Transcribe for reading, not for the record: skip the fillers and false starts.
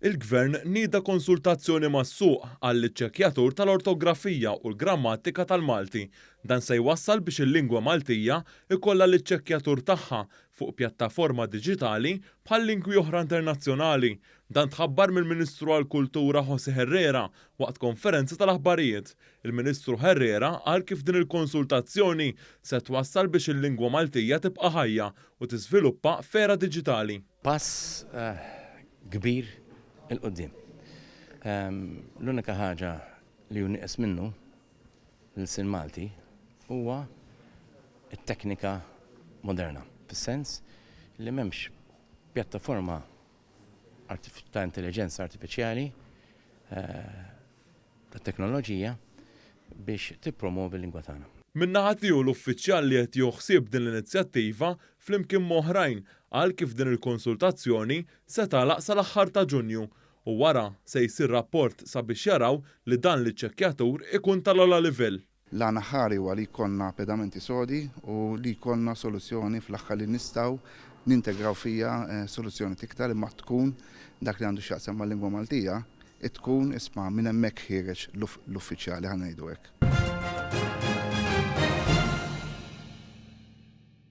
Il-Gvern nieda konsultazzjoni mas-suq għall-iċċekkjatur tal-ortografija u l-grammatika tal-Malti. Dan se jwassal biex il-lingwa Maltija jkollha l-iċċekkjatur tagħha fuq pjattaforma diġitali bħal lingwi oħra internazzjonali. Dan tħabbar mill-Ministru għall-Kultura José Herrera waqt konferenza tal-aħbarijiet. Il-Ministru Herrera qal kif din il-konsultazzjoni se twassal biex il-lingwa Maltija tibqa' ħajja u tiżviluppa f'era diġitali. Pass kbir 'il quddiem. L-unika ħaġa li hu nieqes minnu l-ilsien Malti huwa t-teknika moderna, fis-sens li m'hemmx pjattaforma ta' intelliġenza artifiċjali tat-teknoloġija biex tippromwovi l-lingwa tagħna. Min-naħa tiegħu l-uffiċjal li qed jieħu ħsieb din l-inizjattiva flimkien m'oħrajn qal kif din il-konsultazzjoni se tagħlaq sal-aħħar ta' Ġunju u wara se jsir rapport sabiex jaraw li dan l-iċċekkjatur ikun tal-ogħla livell. L-għan aħħari huwa li jkollna pedamenti sodi u li jkollna soluzzjoni fl-aħħar li nistgħu nintegraw fiha soluzzjonijiet iktar imma tkun dak li għandu x'jaqsam mal-lingwa Maltija tkun isma' minn hemmhekk ħiereġ l-uffiċjali ħa ngħidu hekk.